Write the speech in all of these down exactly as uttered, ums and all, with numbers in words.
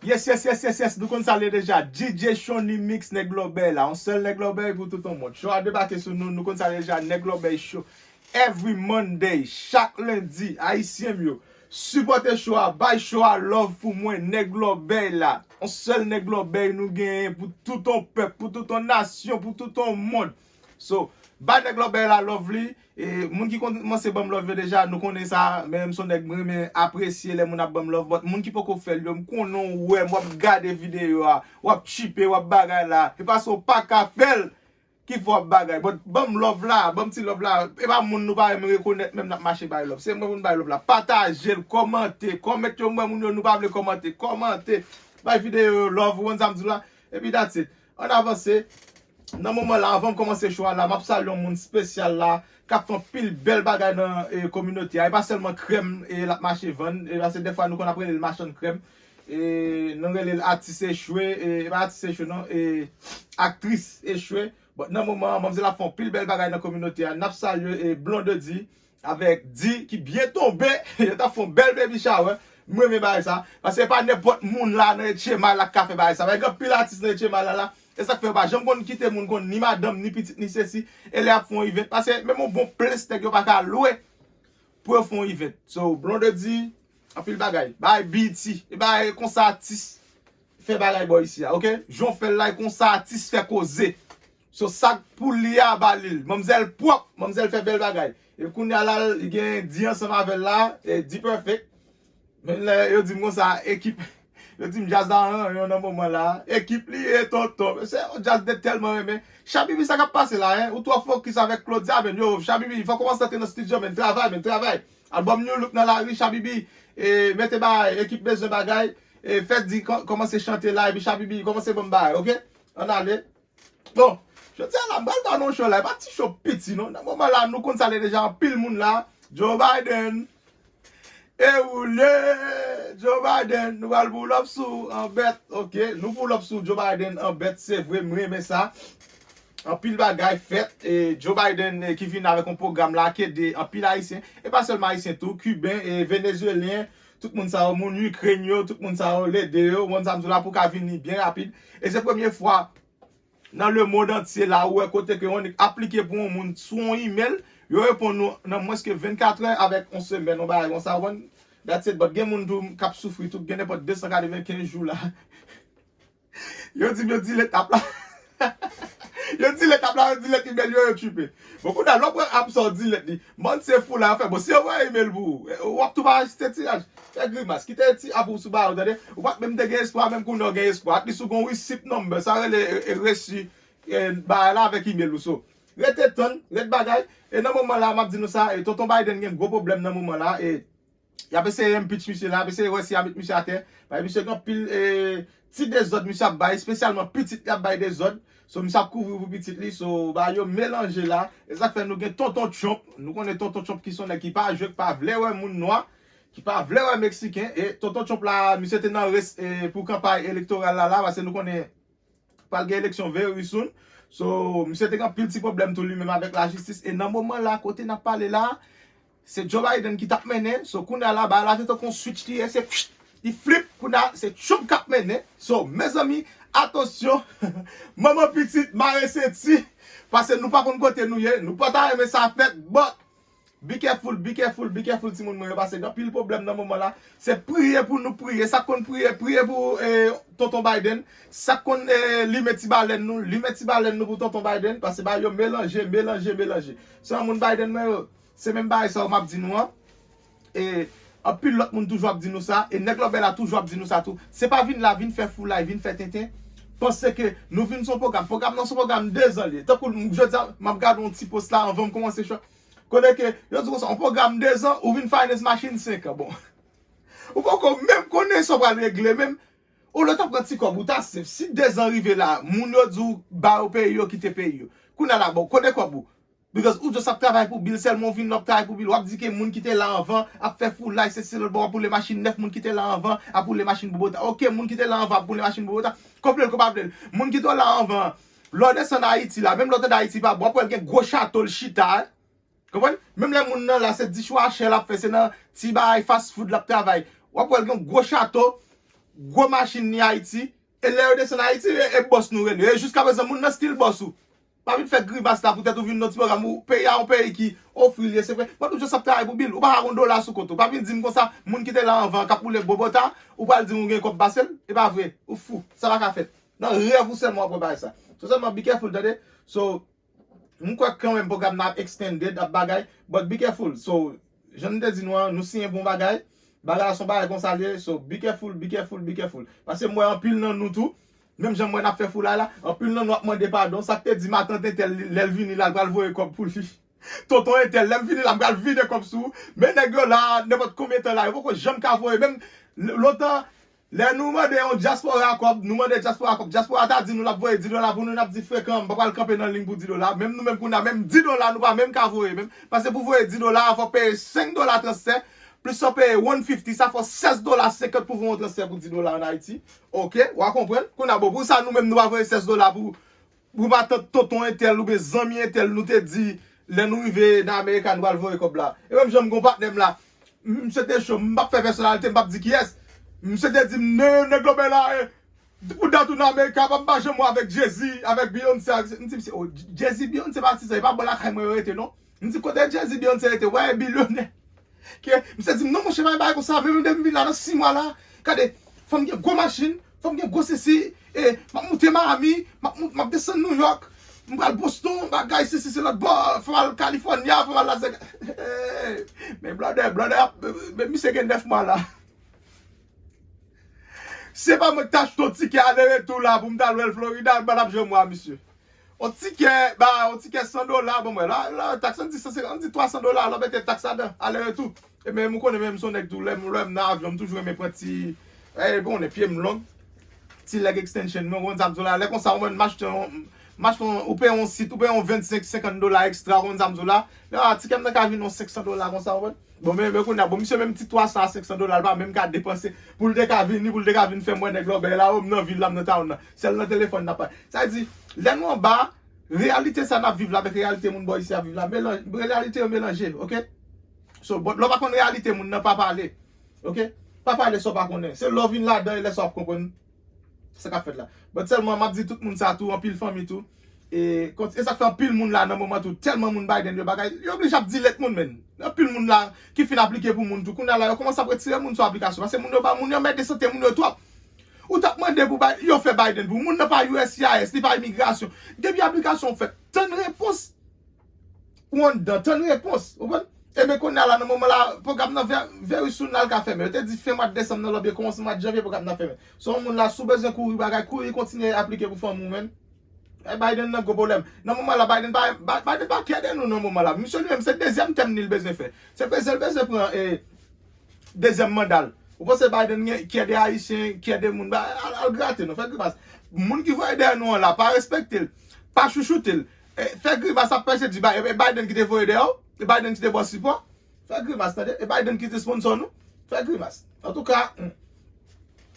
Yes, yes, yes, yes, yes, nou konn sa l ye deja. D J Shonny Mix, nèg lòbèy la. Yon sèl nèg lòbèy pou tout yon mond. Show a debake sou nou, nou konn sa l ye deja. Nèg lòbèy show. Every Monday, chak lendi, ayisyen m yo. Sipòte show a, bay show a love pou mwen, nèg lòbèy la. Yon sèl nèg lòbèy nou genyen pou tout yon pèp, pou tout yon nasyon, pou tout yon mond. So, bay nèg lòbèy la love li. E, moun ki kòmanse ban m love yo deja, nou konnen sa, men m se yon nèg mwen renmen apresye lè moun ap ban m love, but moun ki poko fè l yo, m konnen w wè m, w ap gade videyo a, w ap tchipe, w ap bagay la, e paske w pa ka fè l ki fè w ap bagay, but ban m love la, ban m ti love la, e pa moun nou pa renmen rekonèt menm n ap mache bay love, se mwen pou n bay love la, pataje l, kòmante, kòmèt yo m wè moun yo nou pa vle kòmante, kòmante, bay videyo yo love, ou konn sa m di w la, epi that's it, ann avanse. Nan moman la, anvan m kòmanse show a la, m ap salye yon moun espesyal la, k ap fè anpil bèl bagay nan e, kominote a. E pa sèlman krèm e, l ap mache vann, e paske dèfwa nou konn ap rele l machann krèm. E nou rele l atis echwe, e, e pa atis echwe non, e aktris echwe. Bon, nan moman an, manmzèl ap fè anpil bèl bagay nan kominote a. N ap salye e, Blondedy, avèk Di ki byen tonbe, yo t ap fè yon bèl baby shower. M renmen bagay sa. Paske e pa nenpòt moun la nan Etchemal la k ka fè bagay sa. Paske gen anpil atis nan Etchemal la la. E sa k fè yo pa janm konn kite moun konn ni madanm, ni pitit, ni sesi. E lè y ap fè yon event. Paske menm yon bon ples nèg yo pa ka lwe pou yo fè yon event. So, Blondedy, anpil bagay. Bagay B E T. E bagay konsa atis fè bagay bò isi a, oke? Jan w fè l la, e konsa atis fè koze. So, sa k pou li a, ba li l. Manmzèl pwòp, manmzèl fè bèl bagay. E kounye a la, li gen Di ansanm avè l la, e Di Perfect. Men lè yo di m konsa, ekip, yo di m djaz la an ranyon nan moman la. Ekip li ye tonton. Se yon djaz de tèlman renmen. Shabibi, sa k ap pase la, en? Ou twò fokis avèk Claudia, men yo, Shabibi, fò w kòmanse antre nan estidyo, men travay, men travay. Albòm New Look nan lari, Shabibi, e, mete bagay, ekip bezwen bagay, e, fè Di kò- kòmanse chante la, epi Shabibi, kòmanse ban m bagay, oke? Ann ale. Bon, jodi a la, m pral ba nou yon show la, e pa ti show piti non. Nan moman la, nou konn sa l ye deja, anpil moun la. Joe Biden, e ou l ye, Joe Biden, nou pral pull up sou an bèt, oke? Nou pull up sou Joe Biden an bèt, se vre, m renmen sa. Anpil bagay fèt, e Joe Biden e, ki vin avèk yon pwogram la k ede anpil Ayisyen, e pa sèlman Ayisyen tou, Kiben, e Venezuelyen, tout moun sa yo, moun Ukraine yo, tout moun sa yo, l ede yo, ou konn sa m di w la, pou ka vini byen rapid. E se premye fwa nan lemonn antye la, ou wè kote ke yon nèg aplike pou yon moun sou yon email, yo reponn ou nan mwens ke vennkat è avèk yon semèn, yon bagay konsa, ou konn, that's it, but gen moun tou k ap soufri tou, gen nenpòt de san katrevenkenz jou la. Yo di m yo delete app la. Yo delete app la, yo delete email yo, yo tchipe. Bon, kounye a, lè w pran app sa w delete li, moun se fou la, yo fè, bon, si yo voye email pou ou, w ap tou pa rejistre tiraj. Fè grimas, kite ti app ou sou ba yo, tande. Ou pa t menm te gen espwa, menm kounye a w gen espwa. At least ou gen yon receipt number, sa rele e, e, resi, e, bagay la avèk email ou. So, rete tann, ret bagay. E nan moman la, m ap di nou sa, e, Tonton Biden gen gwo pwoblèm nan moman la, e, Y ap eseye impeach misye la, y ap eseye wè si y a met misye atè. Paske misye gen anpil e, ti dezòd misye ap bay, espesyalman pitit li ap bay dezòd. So, misye ap kouvri pou pitit li. So, bagay yo melanje la. E sa k fè nou gen Tonton Trump. Nou konnen Tonton Trump ki se yon nèg ki pa jwe, ki pa vle wè moun nwa, ki pa vle wè Meksiken. E Tonton Trump la, misye te nan res e, pou kanpay elektoral la, la, paske nou konnen pral gen eleksyon very soon. So, misye te gen anpil ti pwoblèm tou li menm avèk lajistis. E nan moman la, kote n ap pale la, se Joe Biden ki t ap mennen. So, kounye a la, bagay la te tankou yon switch li ye, se pfft, li flip, kounye a, se Trump k ap mennen. So, mezanmi, atansyon, manman pitit, mare senti, paske nou pa konn kote nou ye, nou pa ta renmen sa fèt, but Be careful, be careful, be careful, timoun mwen yo, paske gen anpil pwoblèm nan moman la. Se priye pou nou priye. Sa k konn priye, priye pou e, Tonton Biden. Sa k konn e, limen ti balèn nou, limen ti balèn nou pou Tonton Biden. Paske bagay yo melanje, melanje, melanje. Se yon moun Biden mwen yo, se menm bagay sa yo m ap di nou an. E anpil lòt moun toujou ap di nou sa. E nèg lòbèy la toujou ap di nou sa tou. Se pa vin la, vin fè foulay, vin fè tenten. Panse ke nou vin se yon pwogram. Pwogram nan se yon pwogram dezan li ye. Tankou jodi a, m ap gade yon ti post la anvan m kòmanse show. Kote ke, yo di konsa, yon pwogram dezan, ou vin finance machin senk an. Bon. Ou poko menm konnen sa w pral regle, menm. Olye w ta pran ti kòb ou, ta safe. Si dezan rive la, moun yo di w ba yo peyi yo, kite peyi yo. Kounye a la, bon, kote kòb ou? Because ou just ap travay pou bil, sèlman w vin la w ap travay pou bil. W ap di ke moun ki te la anvan ap fè foulay, se si lòt bò, w ap woule machin nèf, moun ki te la anvan ap woule machin bobota. Oke, moun ki te la anvan ap woule machin bobota. Konprann ko pa vle l. Moun ki te la anvan, lè w desann Ayiti la, menm lè w tande Ayiti pa bon, w ap wè l gen gwo chato l chita. Konprann? Menm lè moun nan la, se dishwasher l ap fè, se nan ti bagay fast food l ap travay. W ap wè l gen yon gwo chato, gwo machin ni Ayiti, e lè yo desann Ayiti, e, e bòs nou rele. E jiska prezan, moun nan still bòs ou. Pa vin fè grimas la poutèt ou vin nan ti pwogram ou peyi a yon peyi ki ofri l ye, se vre. Mwen toujou ap travay pou bil, ou pa ka gon dola sou kont ou. Pa vin di m konsa, moun ki te la anvan k ap woule bobota, ou pral di m ou gen kòb pase l, e pa vre, ou fou, sa pa ka fèt. Nan rèv ou sèlman w ap wè bagay sa. So sèlman be careful, tande. So, m kwè kanmenm pwogram nan ap extended, ap bagay, but be careful. So, jan m te di nou an, nou siyen pou yon bagay, bagay la se yon bagay konsa l ye, so be careful, be careful, be careful. Paske m wè anpil nan nou tou, menm jan m wè n ap fè foulay la, anpil nan nou ap mande padon, sa k te di matant entèl lè l vini la, l pral voye kòb pou li. Tonton entèl, lè m vini la, m pral vide kòb sou ou. Men nèg yo la, nenpòt konbyen tan la, yo poko janm ka voye. Menm l-, lontan, lè nou mande yon dyaspora kòb, nou mande dyaspora kòb, dyaspora ta di nou l ap voye dis dola pou nou, n ap di frekan, m pa pral kanpe nan liy pou dis dola. Menm nou menm kounye a, menm dis dola nou pa menm ka voye menm. Paske pou voye dis dola, fò w peye senk dola transfè, plis fò w peye one fifty, sa fè w sèz dola senkant pou voye yon transfè pou dis dola ann Ayiti. Oke, w a konprann? Kounye a, bon, pou sa nou menm nou pa voye sèz dola pou pou matant tonton entèl oubyen zanmi entèl nou te di lè nou rive nan America nou pral voye kòb la. E menm jan m gon patnè m la, m-, misye te cho, m p ap fè pèsonalite, m p ap di kiyès. Misye te di m, "Non, nèg lòbèy la, e, pou dat ou nan America, pa m pa janm wè avèk Jay-Z, avèk Beyoncé." Avèk, m di, "Misye, oh, Jay-Z, Beyoncé pa ti sa, e pa bò lakay mwen yo rete, non." M di, "Kote Jay-Z, Beyoncé rete?" Wè, e bilyonè. Ke, misye di m, "Non, monchè, pa gen bagay konsa, menm de m vin la nan sis mwa la, gade, fò m gen gwo machin, fò m gen gwo sesi, e, m ap moute Miami, m ap moute, m ap desann New York, m pral Boston, bagay, sesi, se lòt bò, fò m al California, fò m al Las Vegas." Men blòdè, blòdè, ap, men misye gen nèf mwa la. Se pa mwen ki t achte yon tikè ale retou la pou m t al wè l Florida, m pa t ap janm wè misye. Yon tikè, ba, yon tikè san dola, bon, mwen, la, la, taks, ann di san senkant, ann di twa san dola, lè w mete taks ladan, ale retou. E men, ou konnen, menm si yon nèg tou, lè m, lè m nan avyon, m toujou renmen pran ti, e, bon, konnen pye m long, ti leg extension, mwen, ou konn sa m di w la, lè konsa, ou mwen, m achte yon, m achte yon, ou peye yon sit, ou peye yon vennsenk, senkant dola ekstra, ou konn sa m di w la, la, tikè m nan ka vin yon senk san dola konsa, ou konprann? Bon, men, men kounye a, bon, misye menm ti twa san a senk san dola, l pa menm ka depanse pou l te ka vini, pou l te ka vin fè m wè nèg lòbèy la, o, m nan vil la, m nan town nan. Sèl nan telefòn n ap pale. Sa vle di, lè nou anba, reyalite sa n ap viv la avèk reyalite moun bò isi ap viv la, melanj-, reyalite yo melanje, oke? So, but lè w pa konn reyalite moun nan, pa pale, oke? Pa pale sa w pa konnen. Se lè w vin ladan e lè sa w ap konprann. Sa k ap fèt la. But sèlman, m ap di tout moun sa tou, anpil fanmi tou. E, kont-, e sa k fè anpil moun la nan moman tou, tèlman moun Biden yo bagay, yo oblije ap di lèt moun, men. Anpil moun la ki fin aplike pou moun tou. Kounye a la, yo kòmanse ap retire moun sou aplikasyon. Paske moun yo ba moun yo mèt de sante moun yo twòp. Ou t ap mande pou Bi-, yo fè Biden pou moun nan pa U S C I S, li pa imigrasyon. Depi aplikasyon fèt, tann repons. Ou anndan, tann repons. Ou konprann? Ebyen, kounye a la, nan moman la, pwogram nan ve-, very soon la, l ka fèmen. Yo te di fen mwa desanm nan, lòbyen kòmansman mwa janvye, pwogram nan fèmen. So, yon moun la, si w bezwen kouri bagay, kouri kontinye aplike pou fanmi w, menn. E Biden nan gwo pwoblèm. Nan moman la, Biden pa, Bi-, Biden pa kè de nou nan moman la. Misye li menm, se dezyèm tèm li l bezwen fè. Se prezan l bezwen pran, e, dezyèm manda l. Ou panse Biden gen kè de Ayisyen, kè de moun, ba, al, al grate non, fè grimas. Moun ki voye dèyè nou an la, pa respekte l, pa chouchoute l. E, fè grimas ap pèse di, ba, e, e Biden ki te voye dèyè w, e Biden ki te ba w sipò. Fè grimas, tande, e Biden ki te sponsò nou. Fè grimas. Antouka, hmm.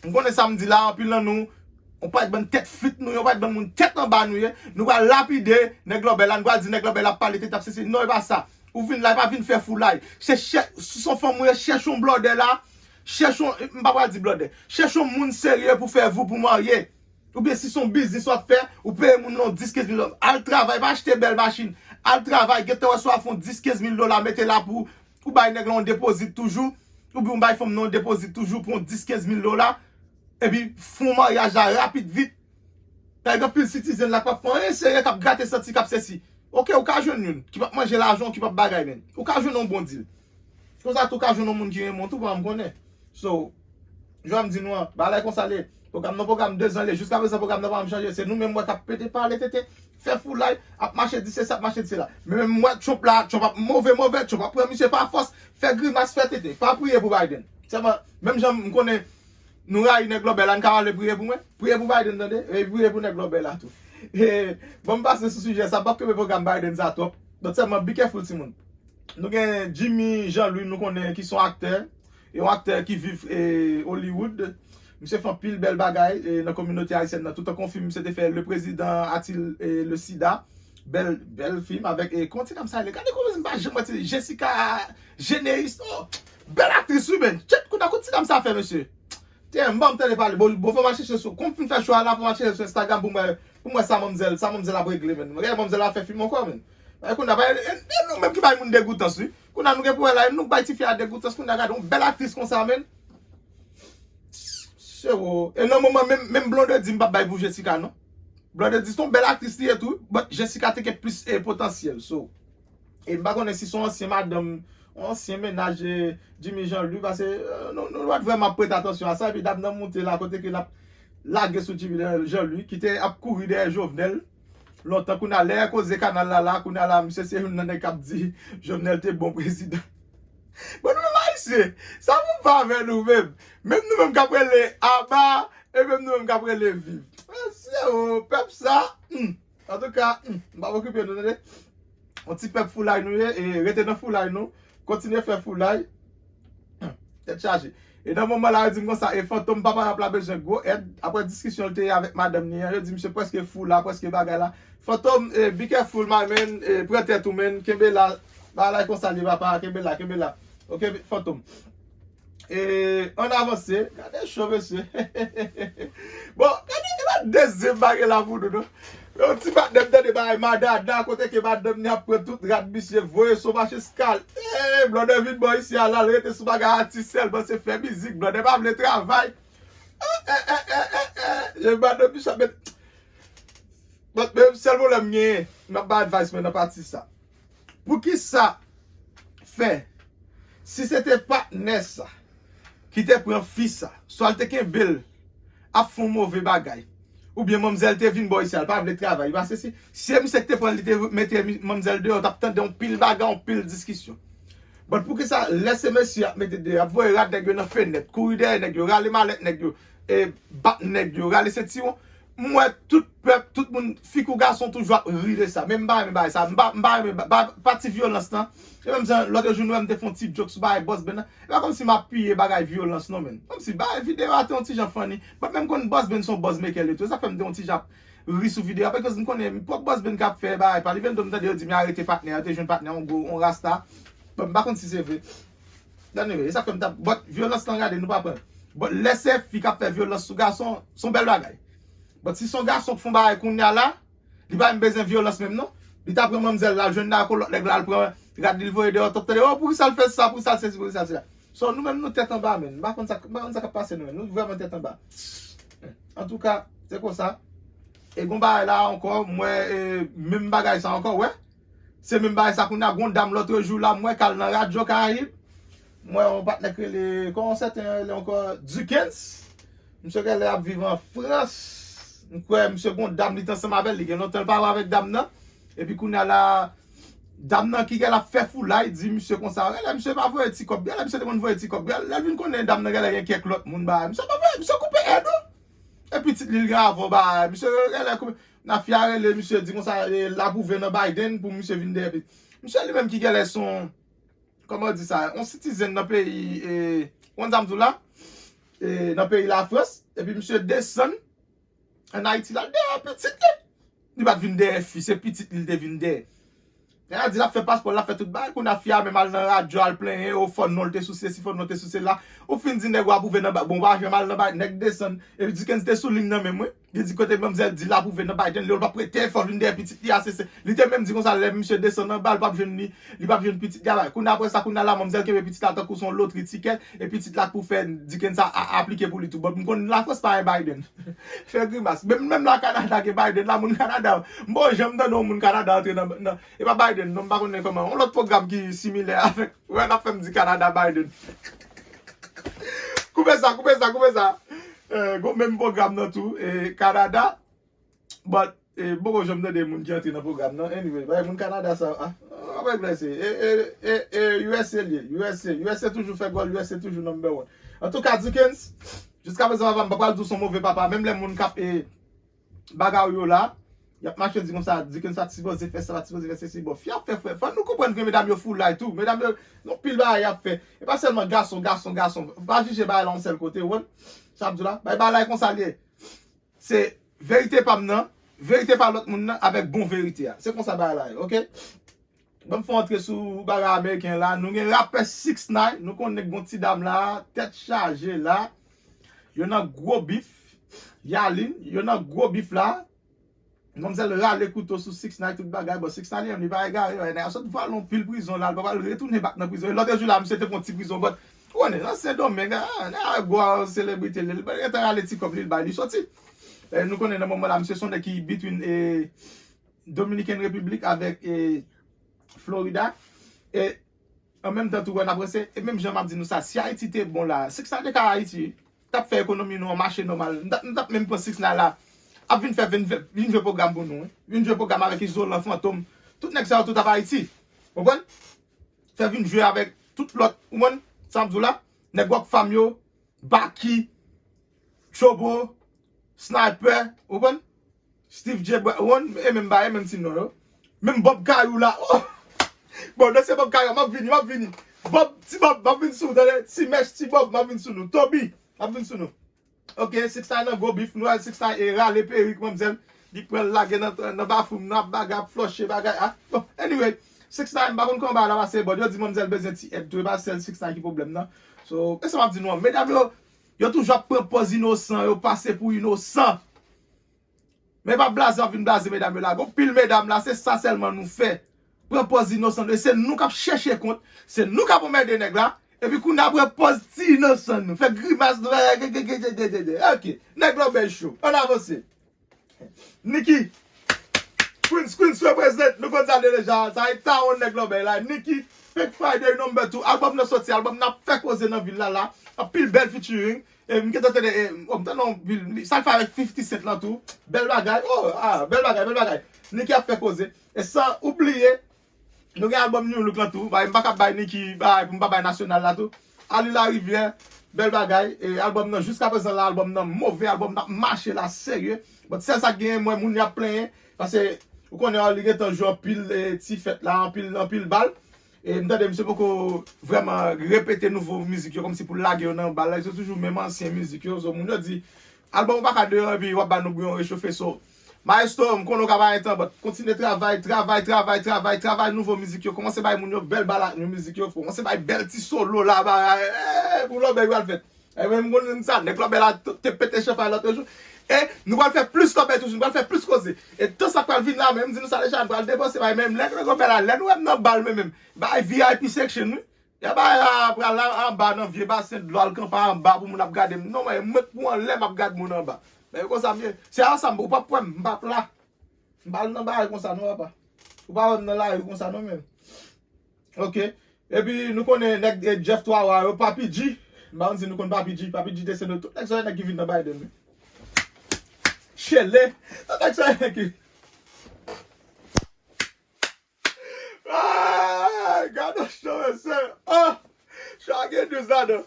M konnen sa m di la, anpil nan nou, yon pakèt bann tèt frit nou, yon pakèt bann moun tèt anba nou ye. Nou pral lapide nèg lòbèy la, nou pral di nèg lòbèy la ap pale tèt ap sesi. Non, e pa sa. Ou vin la, e pa vin fè foulay. Se chè-, si se yon fanm ou ye, chèche yon blòdè la. Chèche yon, m pa pral di blòdè. Chèche yon moun serye pou fè vou pou marye. Oubyen si se yon biznis w ap fè, ou peye moun nan dis, kenz mil dola. Al travay, pa achte bèl machin. Al travay, gentan wè si w ap fè yon dis, kenz mil dola, mete la pou ou bay nèg la yon depozit toujou. Oubyen ou bay fanm nan yon depozit toujou pou yon dis, kenz mil dola. Epi fè yon maryaj la rapid vit. Paske gen anpil citizen la k p ap fè anyen serye, k ap grate santi, k ap sesi. Oke, ou ka jwenn youn ki p ap manje lajan w, ki p ap bagay, men ou ka jwenn yon bon deal. Konsa tou, ou ka jwenn yon moun ki renmen w tou, pa m konnen. So, jan m di nou an, bagay konsa l ye. Pwogram nan pwogram dezan l ye. Jiska prezan, pwogram nan pa janm chanje. Se nou menm wè k ap pete pale tete, fè foulay, ap mache di se sa, ap mache di se la. Men menm m wè Trump la, Trump ap move, move, Trump ap pran misye pa fòs, fè grimas, fè tete. Pa priye pou Biden. Sèlman, menm jan m konnen nou rayi nèg lòbèy la, n ka pale priye pou mwen. Priye pou Biden, tande. E priye pou nèg lòbèy la tou. E, bon, m pase sou sijè sa, m p ap kenbe pwogram Biden sa twòp. Donk, sèlman, be careful, timoun. Nou gen Jimmy Jean Louis, nou konnen ki se yon aktè, e yon aktè ki viv, e, Hollywood. Misye fè anpil bèl bagay, e, nan kominote ayisyèn nan. Toutan konfi misye te fè Le Président a-t-il, e, le sida. Bèl, bèl fim avèk, e, kòman ti dam sa rele? Gade kòman m pa janm wè ti Jessica Généus. Oh, bèl aktris, wi, men. Tchèt, kounye a, kote ti dam sa fè, mesye? Damn, ban m tande pale. Bon, bon, fò m al chèche sou, kòm m fin fè cho a la, fò m al chèche sou Instagram pou m wè, pou m wè sa manmzèl, sa manmzèl ap regle, menn. Gade manmzèl ap fè fim ankò, menn. Bay kounye a, bay, e, e nou menm ki bay moun degoutans, wi. Kounye a nou gen pou wè la, e nou bay tifi a degoutans, kounye a gade, yon bèl aktris konsa, menn. Sewo. E nan moman, menm, menm Blondedy, m p ap bay pou Jessica, non. Blondedy se yon bèl aktris li ye tou, but Jessica te gen plis, e, potansyèl, so. E m pa konnen si se yon ansyen madanm, yon ansyen mennaj, e, Jimmy Jean Louis, paske, e, nou, nou pa t vrèman ap prete atansyon a sa, epi dam nan moute la, kote ke l ap lage sou Jimmy Jean Louis, ki te ap kouri dèyè Jovenel, lontan, kounye a, lè koze kanal la, la, kounye a la, misye se youn nan nèg k ap di Jovenel te bon prezidan. Bon, nou menm Ayisyen, sa pou fè avè nou menm? Menm nou menm k ap rele aba, e menm nou menm k ap rele viv. Mesye, o, pèp sa, hmm. Antouka, hmm, m p ap okipe nou, tande. Yon ti pèp foulay nou ye, e rete nan foulay nou, kontinye fè foulay. Hmm, tèt chaje. E nan moman la, yo di m konsa, e Fantom, papa rap la bezwen gwo èd. Apre diskisyon l te ye avèk madanm li an, yo di misye prèske fou la, prèske bagay la. Fantom, e, be careful, my man, e, pran tèt ou, man, kenbe la. Bagay la konsa li ye, papa, kenbe la, kenbe la. Ok, Fantom. E, ann avanse. Gade cho, mesye. Bon, gade, gade dezyèm bagay la pou nou, non. Yon ti patnè m tande bay Madada, kote ke madanm ni ap pran tout rad misye, voye sou mache skal. E, Blondè vin bò isi a, la, l rete sou bagay atis sèlman, se fè mizik. Blondè pa vle travay. E, e, e, e, e, e. E, madanm misye ap met. But, men, sèl pwoblèm m genyen, m ap bay advice mwen nan pati sa. Poukisa fè, si se te patnè sa ki te pran fi sa, swa l te kenbe l ap fè yon move bagay, oubyen manmzèl te vin bò isi a, l pa vle travay, paske si, si se misye ki te pran l, li te mete mi- manmzèl deyò, w t ap tande yon pil bagay, yon pil diskisyon. But poukisa lè se mesye ap mete deyò, ap voye rad nèg yo nan fenèt, kouri dèyè nèg yo, rale malèt nèg yo, e bat nèg yo, rale sentiwon, m wè tout pèp, tout moun, fi kou gason toujou ap ri de sa. Men m pa renmen bagay sa. M pa, m pa renmen ba- ba- pati vyolans lan. E menm jan lòt jou nou wè m te fè yon ti joke sou bagay Boss Ben nan. E pa kòmsi m apiye bagay vyolans non, menn. Kòmsi bagay videyo a te yon ti jan funny. But menm konn Boss Ben se yon buzz maker li tou. Sa fè m te yon ti jan ap ri sou videyo a. Because m konnen pwòp Boss Ben k ap fè bagay pa li. Vennde m tande yo di m arete patnè a, yo te jwenn patnè yon gwo, yon rasta. But m pa konn si se vre. Anyway, e sa fè m t ap, but vyolans lan gade, nou pa pran. But lè se fi k ap fè vyolans sou gason, se yon bèl bagay. But si se yon gason k fè yon bagay kounye a la, li pa menm bezwen vyolans menm non. Li ta pran manmzèl la, jwenn nan ak yon lòt nèg la, l pran rad li, l voye deyò, t ap tande, oh, poukisa l fè sa, poukisa l sesi, poukisa l sela. So, nou menm, nou tèt anba, menn. M pa konn sa, m pa konn sa k ap pase nou menm. Nou vrèman tèt anba. Antouka, se konsa. E gon bagay la ankò, m wè, e, menm bagay sa ankò, wè. Se menm bagay sa kounye a, gon dam lòt jou la, m wè k al nan Radyo Karayib. M wè yon patnè k rele, kòman sèten an rele ankò, Dukens. Misye genlè ap viv an Frans. M kwè misye gon dam li t ansanm avè l, li gen lontan l pa wè avèk dam nan. Epi kounye a la, dam nan ki genlè ap fè foulay, di misye konsa, genlè misye pa voye ti kòb, genlè misye te konn voye ti kòb, genlè lè l vin konnen dam nan genlè gen kèk lòt moun bagay, misye pa voye, misye koupe èd ou. E pitit li l gen avè w bagay, misye genlè koupe. Nan fi a rele misye di konsa, e, l apwouve nan Biden pou misye vin dèyè pi. Misye li menm ki genlè se yon, kòman yo di sa, yon citizen nan peyi, e, ou konn sa m di w la? E, nan peyi Lafrans, epi misye desann ann Ayiti la, dèyè pitit li. Li pa t vin dèyè fi, se pitit li l te vin dèyè. Nèg la di l ap fè paspò, l ap fè tout bagay, kounye a fi a menm al nan radyo, al plenyen, o fò non l te sou sesi, fò non l te sou sela. Ou fin di nèg ou apwouve nan Biden, bon, ou pa janm al nan Biden, nèg desann. Epi Dukens te sou liy nan menm, wi. Li di kote manmzèl di l apwouve nan Biden, li, ou l p ap rete, fò l vin dèyè pitit li a, se, se. Li te menm di konsa, lè misye desann anba, li p ap jwenn li, li p ap jwenn pitit li a. Kounye a, apre sa, kounye a la, manmzèl kenbe pitit la tankou se yon lotri tikè, e pitit la k pou fè Dukens a, a, aplike pou li tou. But m konn Lafrans pa gen Biden. Fè grimas. Menm, menm la Kanada gen Biden la, moun Kanada. M poko janm tande yon moun Kanada antre nan, nan, e pa Biden, non, m pa konnen kòman. Yon lòt pwogram ki similè avèk, wè, n ap fè m di Kanada, Biden. Koupe sa, koupe sa, koupe sa. Eh, gon menm pwogram nan tou, e Kanada. But, e, m poko janm tande moun ki antre nan pwogram nan. Anyway, bay moun Kanada sa, ah, ah, bay blese. E, e, e, e, U S A li ye, U S A, U S A toujou fè gòl, U S A toujou number one. Antouka, Dukens, jiska prezan, papa, m pa pral di w se yon move papa. Menm lè moun k ap, e, bagay yo la, y ap mache di konsa, Dukens pa t sipoze fè sa, pa t sipoze fè sesi. Bon, fi ap fè frè. Fò nou konprann ke medam yo foulay tou. Medam yo, yon pil bagay y ap fè. E pa sèlman gason, gason, gason. Pa jije bagay la yon sèl kote, ou konprann? Sa m di w la, bay bagay la e konsa l ye. Se verite pa m nan, verite pa lòt moun nan avèk bon verite a. Se konsa bagay la ye, oke? Ban m fè antre sou bagay ameriken la. Nou gen rapè Six Nine, nou konnen gon ti dam la, tèt chaje la. Yo nan gwo bif. Yalin, yo nan gwo bif la. Manmzèl rale kouto sou Six Nine, tout bagay. Bon, Six Nine li menm, li pa egare, nèg la sot vwale yon pil prizon la, li pa pral retounen back nan prizon. E lòt jou la, misye te pran ti prizon, but, ou konnen, nan Sendomeng, ah, nèg la gwo selebrite, li, li gentan rale ti kòb li, li bay, li soti. E nou konnen nan moman la, misye se yon nèg ki between, e, Dominican Republic avèk, e, Florida. E an menm tan tou, wè, n ap ranse, e menm jan m ap di nou sa, si Ayiti te bon la, Six Nine te ka Ayiti, t ap fè ekonomi nou an mache nòmal. M t ap, m t ap menm pran Six Nine la, ap vin fè, vin fè, vin jwe pwogram pou nou, wi. Vin jwe pwogram avèk Izolan, Fantom. Tout nèg sa yo tout ap Ayiti. Konprann? Fè vin jwe avèk tout lòt, ou konprann? Sa m di w la, nèg Rockfam yo, Baky, Chobo, Sniper, ou konprann? Steve J. Brown, e menm bagay, menm ti non yo. Menm Bob Kayou la. Oh! Bon, non, se Bob Kayou, m ap vini, m ap vini. Bob, ti Bob, m ap vin sou ou, tande? Ti Mèch, ti Bob, m ap vin sou nou. Toby, m ap vin sou nou. Ok, Six Nine nan gwo bif, nou wè Six Nine e rale perik, manmzèl. Li pran l lage nan, nan bafroom, nan ap bagay, ap flòche bagay. Ah, bon, anyway, Six Nine, m pa konn kòman bagay la pase, but yo di manmzèl bezwen ti èd tou, e pa sèl Six Nine ki pwoblèm nan. So, e sa m ap di nou an. Medam yo, yo toujou ap pran pòz inosan, yo pase pou inosan. Men pa blaze, w ap vin blaze medam yo la. Gon pil medam la, se sa sèlman nou fè. Pran pòz inosan nou. E se nou k ap chèche kont, se nou k ap anmède nèg la. Epi kounye a pran pòz ti inosan nou. Fè grimas nou. Ok. Nèg lòbèy cho. Ann avanse. Niki. Queens, Queens represent. Nou konn sa deja. Sa e tawon nèg lòbèy la. Niki. Fake Friday number two. Album nan soti. Album nan ap fè koze nan vil la la. Anpil bèl featuring. E m gentan tande, e, oh, m tande yon pil, sa l fè avèk fifty Cent lan tou. Bèl bagay, oh, ah, bèl bagay, bèl bagay. Niki ap fè koze. E san oubliye, nou gen album New Look lan tou. Bay, m pa ka bay Niki, bay, pou m pa bay Nasyonal la tou. Ali Larivière, bèl bagay. E album nan, jiska prezan la, album nan move, album nan ap mache la, serye. But sèl sa k genyen, m wè moun y ap plenyen. Paske, ou konnen, Ali gentan jwe anpil, e, ti fèt la, anpil, anpil bal. E m tande misye poko vrèman repete nouvo mizik yo, kòmsi pou l lage yo nan bal la. Se toujou menm ansyen mizik yo. So, moun yo di, album ou pa ka deyò, epi w ap ba nou bouyon rechofe. So, Maestro, m konnen w ka bay tan, but kontinye travay, travay, travay, travay, travay nouvo mizik yo. Kòmanse bay moun yo bèl bal ak nou mizik yo. Kòmanse bay bèl ti solo la, ba, eh, pou lòbèy pral fèt. E men m konn sa, nèg lòbèy la t-, te pete chanpay lòt jou. E nou pral fè plis lòbèy toujou, nou pral fè plis koze. E tan sa k pral vin la, men m di nou sa deja, nou pral depanse bay, men lè nèg lòbèy la, lè nou wè m nan bal, men menm, bay V I P section, wi. Ya bay la, pral la anba nan vye basen dlo, al kanpe anba pou moun ap gade m. Non, mwen, mwen pou anlè m ap gade moun anba. Men konsa m ye. Se ansanm, ou p ap wè m, m p ap la. M pa nan bagay konsa non, papa. Ou pa wè m nan lari konsa non, menm. Ok. Epi nou konnen nèg, eh, Jeff Twa Wa yo, Papi G. M pa konn si nou konn Papi G. Papi G te se de tout nèg sa yo nèg ki vin nan Biden, wi. Chele. Tout nèg sa yo nèg ki. Ah, gade cho, mesye. Oh! Cho a gen douz ladan.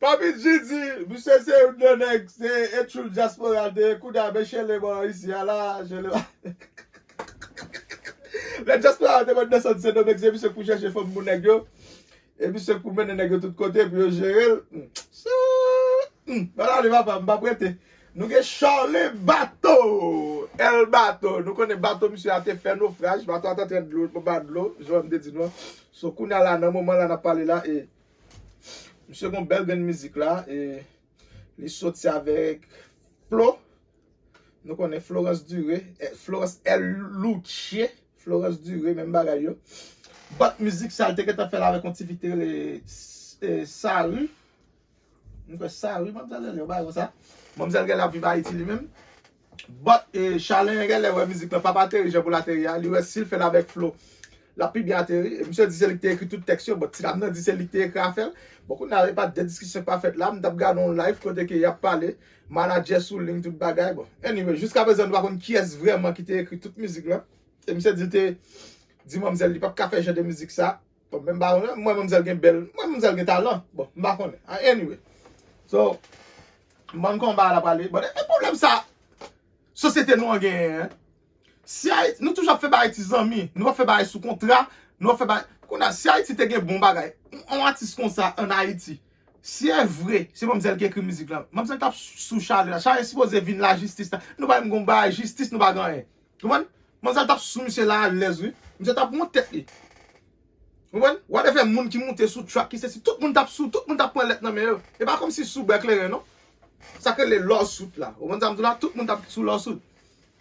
Papi G di, misye se youn nan nèg, se e tchoul dyaspora l te ye, kounye a, men Chele bò isi a la, Chele. Lè dyaspora te konn desann Sendomeng, se misye k pou chèche fanm pou nèg yo. E misye k pou mennen nèg yo tout kote pou yo jere l. Hmm. So, hmm, bagay la, papa, m p ap rete. Nou gen Charly Bato, El Bato. Nou konnen bato misye a te fè nofraj, bato a t antre dlo, anba dlo, jan m te di nou an. So, kounye a la, nan moman la n ap pale la, e misye gon bèl grenn mizik la, e li soti avèk Flo. Nou konnen Florence Dure, eh, Florence El Luche, Florence Dure, menm bagay yo. But mizik sa, l te gentan fè l avèk yon ti fi te rele, eh, Sari. M kwè Sari, manmzèl rele, yon bagay konsa. Manmzèl genlè ap viv Ayiti li menm. But, eh, Chalen genlè wè mizik lan p ap ateri jan pou l ateri a. Li wè si l fè l avèk Flo, l ap pi byen ateri. E misye di se li ki te ekri tout tèks yo, but ti dam nan di se li ki te ekri afè l. Bon, kounye a, e pa de diskisyon k pa fèt la. M t ap gade yon live kote ke y ap pale, manadjè sou liy, tout bagay. Bon, anyway, jiska prezan, nou pa konn kiyès vrèman ki te ekri tout mizik lan. E misye di l te di manmzèl li p ap ka fè jan de mizik sa. Bon, men m pa konnen, mwen manmzèl gen bèl, mwen manmzèl gen talan. Bon, m pa konnen. Ah, anyway. So, m konn kòman bagay la prale. Bon, e pwoblèm sa sosyete nou an genyen, en. Si Ayiti, nou toujou ap fè bagay ti zanmi, nou ap fè bagay sou kontra, nou ap fè bagay. Kounye a, si Ayiti te gen bon bagay, yon, yon atis konsa ann Ayiti, si e vre, se manmzèl ki ekri mizik la, manmzèl t ap sou Chalen la. Chalen sipoze vin lajistis la. Nou pa menm gon bagay jistis, nou pa gen anyen. Konprann? Manzè t ap sou misye la alèz, wi. Misye t ap wont tèt li. Konprann? W a te fè moun ki moute sou track, ki se si, tout moun t ap sou, tout moun t ap pran lèt nan men yo. E pa kòmsi sou bwè kleren, non. Sa k rele lawsuit la. Ou konn sa m di w la, tout moun t ap sou lawsuit.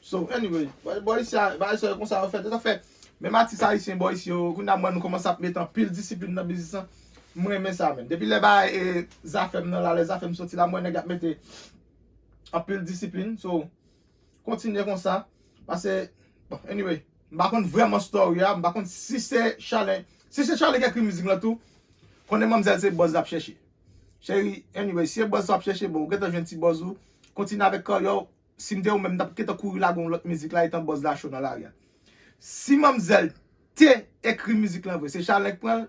So, anyway, bò, bò isi a, bagay sa yo konsa yo fèt. E sa fè, menm atis ayisyen bò isi yo, kounye a m wè nou kòmanse ap mete anpil disiplin nan biznis lan. M renmen sa, men. Depi lè bagay, e, Zafèm nan la, lè Zafèm soti la, m wè nèg ap mete anpil disiplin. So, kontinye konsa. Paske, bon, anyway, m pa konn vrèman story a, m pa konn si se Charlene. Si se Charlene ki ekri mizik lan tou, konnen manmzèl se buzz l ap chèche. Cheri, anyway, si e buzz w ap chèche, bon, ou gentan jwenn ti buzz ou, kontinye avèk karyè w. Si m te ou menm, m t ap gentan kouri lage yon lòt mizik la, etan buzz la cho nan lari a. Si manmzèl te ekri mizik lan vre, se Charlene k pran l,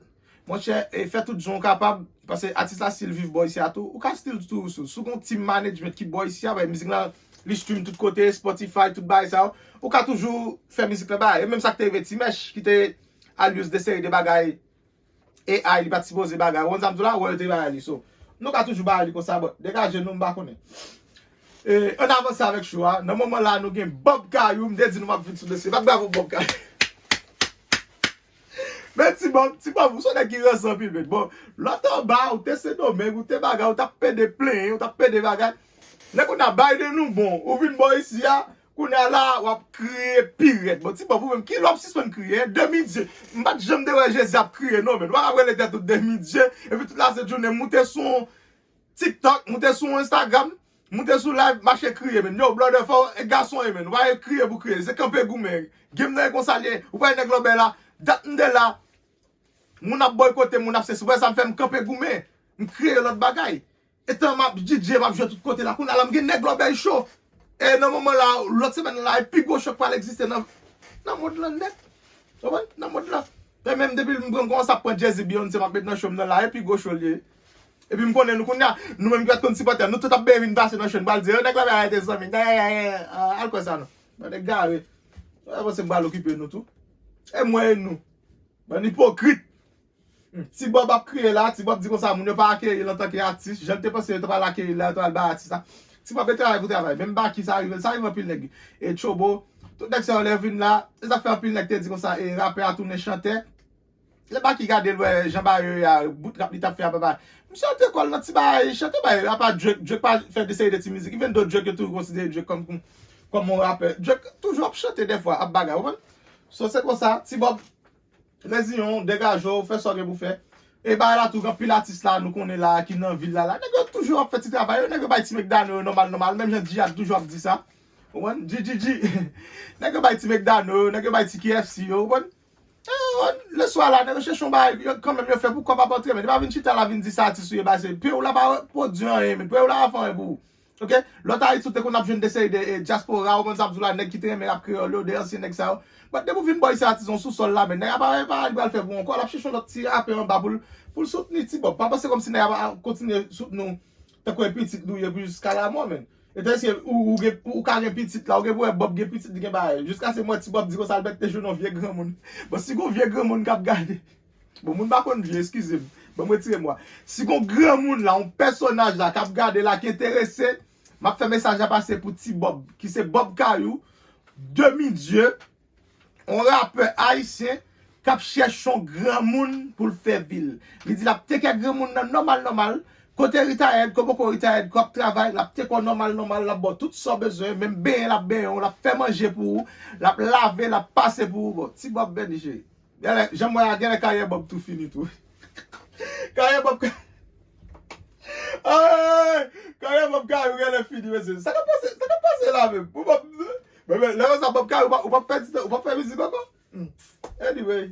monchè, e fè tout jan w kapab, paske atis la, si l viv bò isi a tou, ou ka still tou, si w gen yon team management ki bò isi a, bay mizik lan, li stream tout kote, Spotify, tout bagay sa yo, ou ka toujou fè mizik lan bay. E menm sa k te rive T-Mesh, ki te al use de seri de bagay, A I, li pa t sipoze bagay. Ou konn sa m di w la, wè, yo te bay li. So, nou ka toujou bay li konsa, but degaje nou, m pa konnen. E, ann avanse avèk show a. Nan moman la, nou gen Bob Kayou, m te di nou m ap vin sou dosye. Bat bravo Bob Kayou. Men Ti Bob, Ti Bob, ou se nèg ki ranse anpil, men. Bon, lòt anba, ou te Sendomeng, ou te bagay, ou t ap pede plenyen, ou t ap pede bagay. Nèg ou nan bay de nou bon, ou vin bò isi a, kounye a la, w ap kriye pi rèd. Bon, Ti Bob, ou menm, kilè w ap sispann kriye, en? Demi Dye. M pa t janm te wè Jezi ap kriye, non, men. Ou pa ka rele tèt ou Demi Dye, epi tout lasent jounen, moute sou TikTok, moute sou Instagram, moute sou live, mache kriye, men. Yo, brother, fò, e gason, e, men. Ou pa e kriye pou kriye, se kanpe goumen. Game nan e konsa l ye, ou pa e nèg lòbèy la, dat m te la, moun ap bòykote, moun ap sesi. Ou wè sa m fè, m kanpe goumen, m kreye lòt bagay. Etan m ap D J, m ap jwe tout kote la. Kounye a la, m gen nèg lòbèy cho. E nan moman la, lòt semèn la, e pi gwo chòk pral egziste nan, nan mond lan nèt. Ou konprann? Nan mond lan. E menm depi m pran kòmanse ap pran Jay-Z, Beyoncé, m ap met nan show m nan la, e pi gwo show li ye. Epi m konnen nou kounye a, nou menm ki pa t konn sipòte, nou tout ap benyen vin pase nan show, nou pral di, yo, nèg la pa rete zanmi, al kwè sa non. Bann egare. Ou panse m pral okipe nou tou? E mwen e nou. Bann ipokrit. Hmm. Ti Bob ap kriye la, Ti Bob di konsa, moun yo pa akeyi l antanke atis. Jan l te panse yo ta pral akeyi l la, yo ta pral bay atis la. Ti Bob e travay pou travay. Menm Baky sa rive l, sa rive anpil nèg. E Tchobo, tout nèg sa yo lè vin la, e sa fè anpil nèg te di konsa, e rapè a tounen chantè. Lè Baky gade l wè jan bagay yo ye a, bout rap li t ap fè a, papa. Misye antre kò l nan ti bagay, chante bagay yo, apa Drake, Drake pa fè de seri de ti mizik. Even though Drake yo toujou konsidere Drake kòm, kòm, kòm yon rapè. Drake toujou ap chante dèfwa, ap bagay, ou konprann? So se konsa, Ti Bob, reziyen w, degaje w, fè sa w gen pou fè. E bagay la tou, gen anpil atis la, nou konnen la, ki nan vil la, la. Nèg yo toujou ap fè ti travay yo, nèg yo bay ti Mekdano yo nòmal, nòmal, menm jan Djihad toujou ap di sa. Ou konprann? Dji, Dji, Dji. Nèg yo bay ti Mekdano yo, nèg yo bay ti K F C yo, ou konprann? E, ou konprann? Leswa la, nèg yo chèche yon bagay, yo, kanmenm yo fè pou kòb ap antre, men li pa vin chita la vin di sa atis ou ye, ba se, pye w la pa pwodui anyen, men pye w la pa fè anyen pou ou. Ok? Lòt Ayiti, ou te konn ap jwenn de seri de, e, dyaspora, ou konn sa m di w la, nèg ki te renmen rap kreyòl yo, de ansyen nèg sa yo. But depi w vin bò isi a, atis yon sousòl la, men nèg la pa, pa anyen pral fè pou ou ankò, l ap chèche yon lòt ti rapè anba pou l, pou l soutni Ti Bob. Pa panse kòmsi nèg la pa kontinye soutni w tankou e pitit li w ye pou jiska lamò, men. E tandiske ou, ou gen, ou ka gen pitit la, ou gen pou wè Bob gen pitit, li gen bagay. Jiskaske m wè Ti Bob di konsa, l mèt te jwenn yon vye granmoun. Bon, si gon vye granmoun k ap gade, bon, moun pa konn vye, eskize m. Bon, m retire mo a. Si gon granmoun la, yon pèsonaj la k ap gade la, ki enterese, m ap fè mesaj la pase pou Ti Bob, ki se Bob Kayou, Demi Dye, yon rapè ayisyen k ap chèche yon granmoun pou l fè vi l. Li di l ap teke granmoun nan nòmal, nòmal. Kote retired, kote poko retired, k ap travay, l ap teke w nòmal, nòmal, l ap ba w tout sa w bezwen, menm benyen l ap benyen w, l ap fè manje pou ou, l ap lave, l ap pase pou ou. Bon, Ti Bob beni cheri. Genlè, jan m wè a, genlè karyè Bob tou fini tou. Karyè Bob ka-, ay, karyè Bob Kayou genlè fini, mesye. Sa k ap pase, sa k ap pase la menm? Pou Bob, men, men, lè konsa Bob Kayou, ou p ap, ou p ap pèdi tan, ou p ap fè mizik ankò? Hmm. Anyway.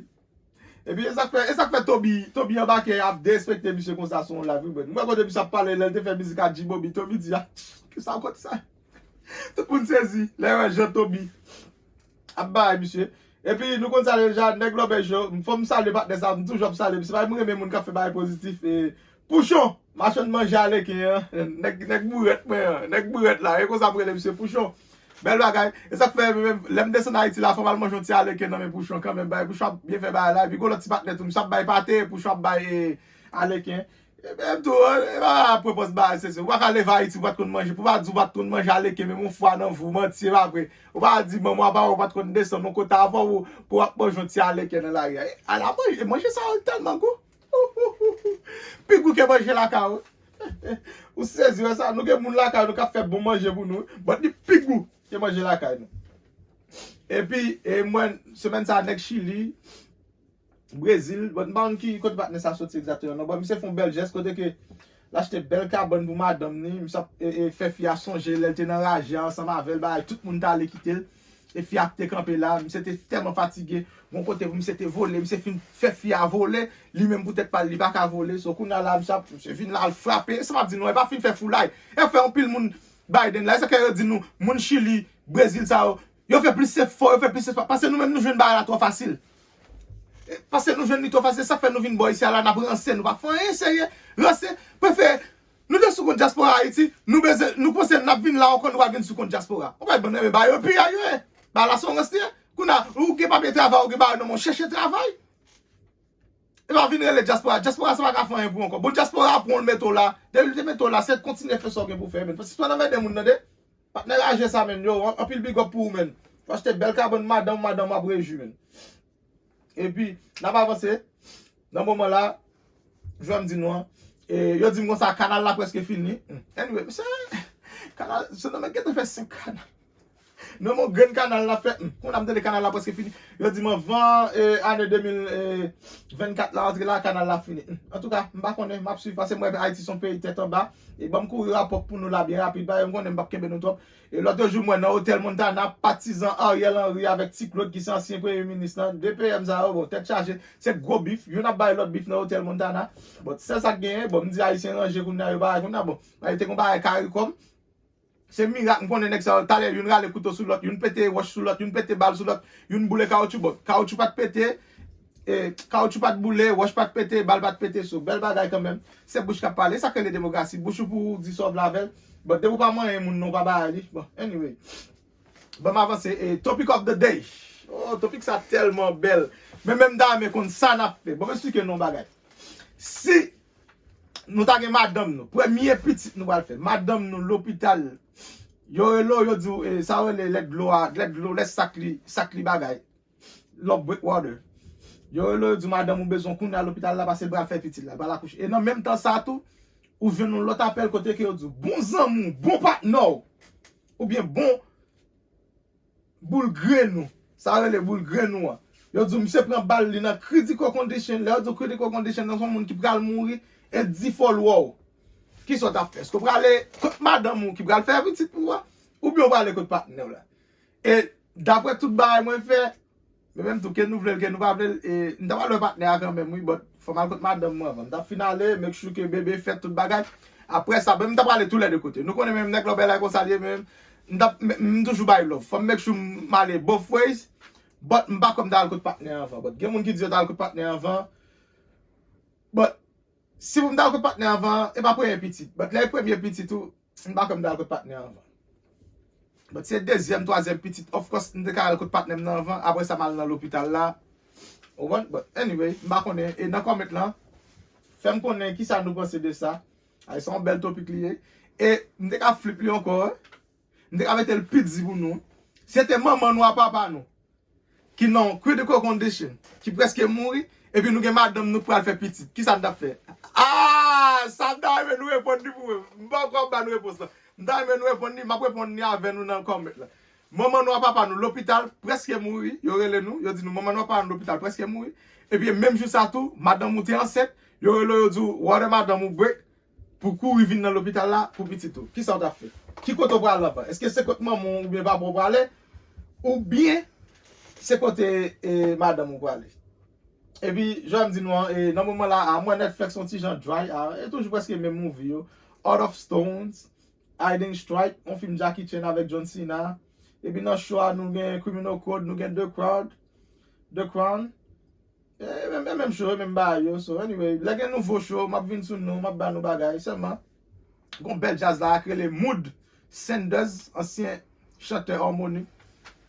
Epi, e sa k fè, e sa k fè Toby, Toby anbake ap derespekte misye konsa sou yon live, wi, bro. M wè kote misye ap pale, lè l te fè mizik ak G-Bobby, Toby di, a, kisa w konn sa? Tout moun sezi, lè yo wè jan Toby ap bay misye. Epi, nou konn sa deja, nèg lòbèy yo, fò m salye patnè sa, m toujou ap salye. Se pa m renmen moun k ap fè bagay pozitif. E, Pouchon, machann manje aleken an, nèg, nèg bourèt mwen an, nèg bourèt la, e konsa m rele misye Pouchon. Bèl bagay. E sa k fè, menm, lè m desann Ayiti la, fò m al manje yon ti aleken nan men Pouchon kanmenm, bay Pouchon ap byen fè bagay la. Epi, gon lòt ti patnè tou, misye ap bay pate, Pouchon ap bay, e, aleken. E menm tou, e pa pran pòz bagay, se, se, ou pa ka leve Ayiti, ou pa t konn manje, pou pa di ou pa t konn manje aleken, menm yon fwa nan vi w, manti, e pa vre. Ou pa di, manman w pa, ou pa t konn desann yon kote avè w, pou w ap manje yon ti aleken nan lari a. E, ala manje, manje sa yo tèlman gou. Pi gou ke manje lakay ou. Ou sezi wè sa? Nou gen moun lakay nou k ap fè bon manje pou nou, but li pi gou ke manje lakay nou. Epi, e mwen, semèn sa a, nèg Chili, Brezil, but m pa konn ki kote patnè sa soti egzakteman non, but misye fè yon bèl jès kote ke l achte bèl kabann pou madanm ni, misye ap e, e, fè fi a sonje lè l te nan raje a ansanm avè l, bagay, tout moun t ale kite l. E fi a te kanpe la, misye te tèlman fatige, gon kote pou misye te vole, misye fin fè fi a vole, li menm pou tèt pa l, li pa ka vole, so kounye a la, misye ap, misye vin la, l frape, e sa m ap di nou, e pa fin fè foulay, e fè anpil moun Biden la, e sa ke yo di nou, moun Chili, Brezil sa yo, yo fè plis efò, yo fè plis efò, paske nou menm nou jwenn bagay la twò fasil. Paske nou jwenn li twò fasil, sa k fè nou vin bò isi a la, n ap ranse, nou pa fè anyen serye. Ranse, prefere, nou te sou kont dyaspora Ayiti, nou bezwen, nou panse n ap vin la ankò, nou pral vin sou kont dyaspora. Ou pral bann renmen ba yo pi a yo ye. Ba la se yon ranse li ye. Kounye a, ou gen papye travay, ou gen bagay nan men w, chèche travay. E pa vin rele dyaspora. Dyaspora sa pa ka fè anyen pou ou ankò. Bon, dyaspora pran w l mete w la. Depi l te mete w la, se kontinye fè sa w gen pou w fè, men. Paske si w pa nan mède moun nan de, patnè raje sa, men, yo, anpil big up pou ou, men. Ou achte bèl kabann madanm, madanm w ap rejwi, men. Epi, n ap avanse. Nan moman la, jan m di nou an, e, yo di m konsa, kanal la prèske fini. Anyway, misye, kanal, se nan men gentan fè senk kanal. Nan men yon grenn kanal n ap fè, hmm, kounye a m tande kanal la prèske fini. Yo di m anvan, e, ane de mil vennkat la antre la, kanal la fini. Hmm. Antouka, m pa konnen, m ap swiv, paske m wè Ayiti se yon peyi tèt anba. E ban m kouri rapò pou nou la byen rapid, paske m konnen m p ap kenbe nou twòp. E lòt jou, m wè nan Otèl Montana, patizan Ariel Henry avèk Ti Claude, ki se ansyen premye minis lan, de P M sa yo, bon, tèt chaje, se gwo bif, youn ap bay lòt bif nan Otèl Montana. Bon, sèl sa k genyen, bon, m di Ayisyen ranje kounye a, yo bagay kounye a, bon, yo te gon bagay karikòm. Se mirak, m konnen nèg sa yo, talè youn rale kouto sou lòt, youn pete wòch sou lòt, youn pete bal sou lòt, youn boule kawoutchou, bon, kawoutchou pa t pete, e, kawoutchou pa t boule, wòch pa t pete, bal pa t pete, so, bèl bagay kanmenm. Se bouch k ap pale, sa k rele demokrasi, bouch ou pou w di sa w vle avè l, but depi w pa manyen moun non, w pa bay li, bon, anyway. Ban m avanse, e, topic of the day. Oh, topic sa tèlman bèl. Men, men m ta renmen konn sa n ap fè. Bon, m eksplike nou yon bagay. Si nou ta gen madanm nou, premye pitit nou pral fè, madanm nou lopital, yo rele w, yo di w, e, sa yo rele lè dlo a, lè dlo, lè sak li, sak li bagay. Lè w break water. Yo rele w, yo di w madanm ou bezwen w kounye a lopital la, paske l pral fè pitit la, l pral akouche. E nan menm tan sa tou, ou jwenn yon lòt apèl kote ke yo di w, bon zanmi w, bon patnè w, oubyen bon boul grenn ou. Sa yo rele boul grenn ou an. Yo di w misye pran bal li nan critical condition. Lè yo di w critical condition, nan se yon moun ki pral mouri e di fò l wè w. Kisa w t ap fè? Èske w prale kot madanm ou ki pral fè pitit pou ou a? Oubyen w prale kot patnè w la? E daprè tout bagay mwen fè, men menm tou, ke nou vle l, ke nou pa vle l, e, m ta pral wè patnè a kanmenm, wi, but fò m al kot madanm mwen anvan. M t ap fin ale, make sure ke bebe fèt, tout bagay. Apre sa, men m ta prale tou lè de kote. Nou konnen menm nèg lòbèy la e konsa l ye, men m t ap, m, m toujou bay love. Fò m make sure m ale both ways, but m pa kwè m ta al kot patnè a anvan. But gen moun ki di yo ta al kot patnè a anvan. But si pou m ta al kot patnè a anvan, e pa premye pitit. But lè e premye pitit ou, m pa kwè m ta al kot patnè a anvan. But se dezyèm, twazyèm pitit, of course, m te ka al kot patnè m nan anvan. Apre sa, m al nan lopital la. Ou konprann? But anyway, m pa konnen. E nan comment lan, fè m konnen kisa nou panse de sa. Ay, se yon bèl topic li ye. E m te ka flip li ankò, wi. M te ka mete l pi di pou nou. Si se te manman nou a papa nou ki nan critical condition, ki prèske mouri, epi nou gen madanm nou k pral fè pitit, kisa n t ap fè? Ah! Sa m ta renmen nou reponn li pou mwen. M poko ap ba nou repons lan. M ta renmen nou reponn li, m ap reponn li avè nou nan comment lan. Manman nou a papa nou lopital, prèske mouri, yo rele nou, yo di nou manman nou a papa nou lopital, prèske mouri. Epi menm jou sa tou, madanm ou te ansent, yo rele w, yo di w, water madanm ou break, pou kouri vin nan lopital la pou pitit ou. Kisa w t ap fè? Ki kote w pral anvan? Èske se kot manman w oubyen papa w prale? Oubyen se kote, e, madanm ou prale? Epi, jan m di nou an, e, nan moman la a, m wè Netflix yon ti jan dry, a, e toujou prèske menm movie yo. Heart of Stones, Hiding Strike, yon fim Jackie Chan avèk John Cena. Epi nan show a, nou gen Criminal Code, nou gen The Crowd, The Crown. E menm, e menm show, e menm bagay yo. So, anyway, lè gen nouvo show, m ap vin sou nou, m ap ba nou bagay. Sèlman, gon bèl djaz la, ki rele Mood Sanders, ansyen chantè Harmonik.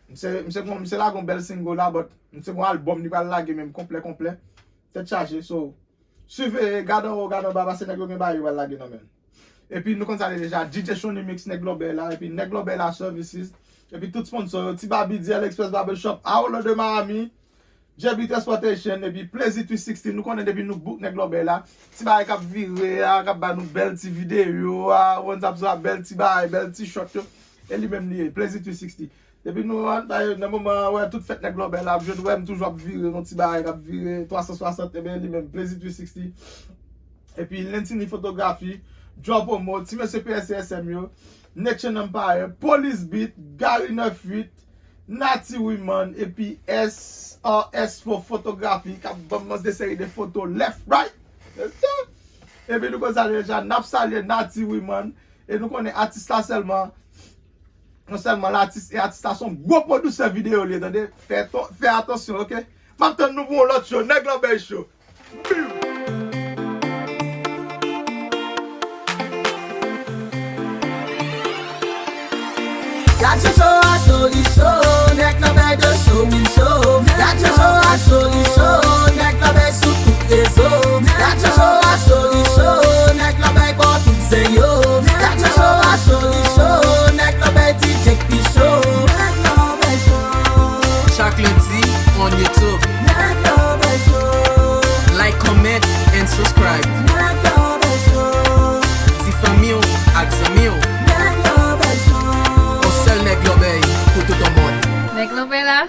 Misye, misye gon, misye lage yon bèl single la, but misye gon album li pral lage menm konplè, konplè. Tèt chaje, so, swiv, e, gad anwo, gad anba, paske nèg yo gen bagay yo pral lage nan men l. Epi nou konn sa li deja, D J Shonny Mix, nèg lòbèy la, epi nèg lòbèy la Services, epi tout sponsor yo, Ti Baby, D L Express Barbershop, Aolo de Miami, J B Transportation, epi Plezi three sixty, nou konnen depi nou book Nèg Lòbèy la, ti bagay k ap vire a, k ap ba nou bèl ti videyo a, ou konn sa m di a, bèl ti bagay, bèl ti shot yo. E li menm li ye, Plezi three sixty. Depi nou rann, dayè, nan moman an, wè, tout fèt Nèg Lòbèy la ap jwenn, wè, m toujou ap vire, yon ti bagay k ap vire twa san swasant, ebyen, li menm, Plezi three sixty. Epi Lentini Fotografi, Joe Promo, ti mesye P S C S M yo, Nation Empire, Police Beat, Gary nèf uit, Nati Wiman, epi S R S four Fotografi, k ap ban m yon seri de foto left, right. Epi nou konn salye deja, n ap salye Nati Wiman, e nou konnen atis la sèlman, non sèlman l atis, e atis la se yon gwo pwodisè videyo li ye, tande. Fè, fè atansyon, oke? M ap tann nou pou yon lòt show, Nèg Lòbèy Show. Gad show a, show li show, Nèg Lòbèy de show, wi show. Gad show a, show li show, Nèg Lòbèy sou tout rezo. Gad show a, show li show, Nèg Lòbèy bò tout zen yo. Gad show a, show li show, Nèg Lòbèy D J k pi show. Nèg Lòbèy show. Chak lendi on YouTube. Nèg Lòbèy show. Like, comment and subscribe. Nèg Lòbèy show. Di fanmi w ak zanmi w. Nèg Lòbèy show. On sèl Nèg Lòbèy pou tout on mond. Nèg Lòbèy la.